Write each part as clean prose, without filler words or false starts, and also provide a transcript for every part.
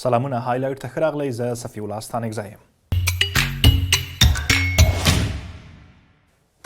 سلامونه، هایلایټ ته ښه راغلی، زه صفی الله ستانکزی یم.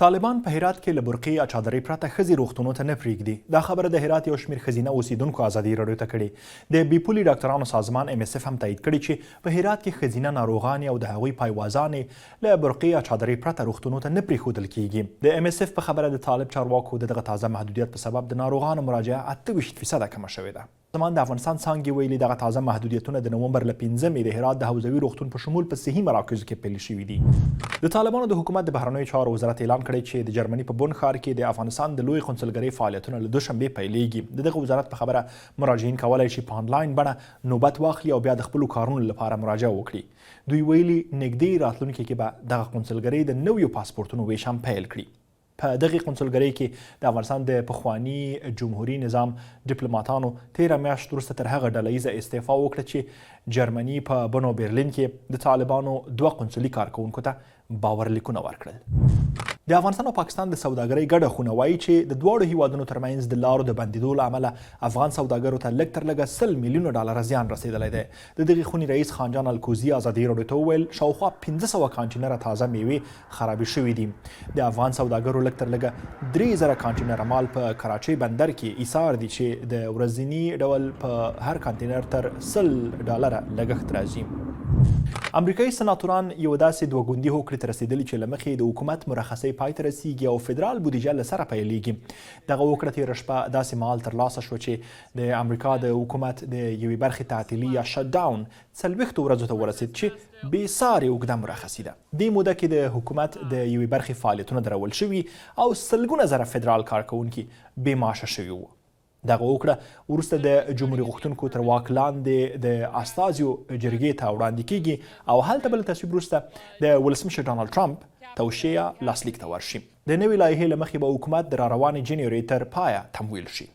طالبان په هرات کې له برقې یا چادرۍ پرته ښځې روغتونو ته نه پرېږدي. دا خبره د هرات یو شمېر ښځینه اوسېدونکو ازادي راډیو ته کړې. د بې پولې ډاکترانو سازمان ایم ایس اف هم تایید کړې چې په هرات کې ښځینه ناروغانې او د هغوی پایوازانې له برقې یا چادرۍ پرته روغتونو ته نه پرېښودل کېږي. د ایم ایس اف په خبره د طالب چارواکو د دغه تازه محدودیت په سبب د ناروغانو مراجعه 28 فیصده کمه شوې ده. زمان د افغانستان څانګې ویلي، دغه تازه محدودیتونه د نومبر له پنځمې د هرات د حوزوي روغتون په شمول په صحي مراکزو کې پلي شوي دي. د طالبانو د حکومت د بهرنیو چارو وزارت اعلان کړی چې د جرمني په بون ښار کې د افغانستان د لویې قونسلګرۍ فعالیتونه له دوشنبې پیلېږي. د دغه وزارت په خبره، مراجعین کولای شي په انلاین بڼه نوبت واخلي او بیا د خپلو کارونو لپاره مراجعه وکړي. دوی ویلي، نږدې راتلونکي کې به دغه قونسلګرۍ د نویو پاسپورتونو وېش هم پیل کړي. په دغې قونسلګرۍ کې د افغانستان د پخواني جمهوري نظام ډیپلوماتانو تېره میاشت وروسته تر هغه ډله ییزه استعفا وکړه چې جرمني په بن او برلین کې د طالبانو دوه قونسلي کارکوونکو ته باورلیکونه ورکړل. د افغانستان او پاکستان د سوداګرۍ ګډه خونه وايي چې د دواړو هیوادونو ترمنځ د لارو د بندیدو له امله افغان سوداګرو ته لږ تر لږه 100 میلیونه ډالره زیان رسیدلی دی. د دغې خونې رئیس خانجان الکوزي ازادي راډیو ته وویل، شاوخوا 500 کانټینره تازه میوې خرابې شوې دي. د افغان سوداګرو لږ تر لږه 3000 کانټینره مال په کراچۍ بندر کې ایسار دي چې د ورځني ډول په هر کانټینر تر 100 ډالره لګښت راځي. امریکایي سناتوران یو داسې دوه ګوندي هوکړې ته رسېدلي چې له مخې د حکومت مرخصۍ پای ته رسیږي او فدرال بودیجه له سره پیلېږي. دغه هوکړه تېره شپه داسې مهال ترلاسه شوه چې د امریکا د حکومت د یوې برخې تعطیلي یا شټ ډاون 40 ورځو ته ورسېد چې بې سارې اوږده مرخصي ده. دې موده کې د حکومت د یوې برخې فعالیتونه درول شوي او سلګونه زره فدرال کارکوونکي بې معاشه شوي وو. دغه هوکړه وروسته د جمهوري غوښتونکو تر واک لاندې د استازیو جرګې ته وړاندې کېږي او هلته به له تصویب وروسته د ولسمشر ډونالډ ټرمپ توشیح یا لاسلیک ته ورشي. د نوې لایحې له مخې به حکومت د راروانې جنوري تر پایه تمویل شي.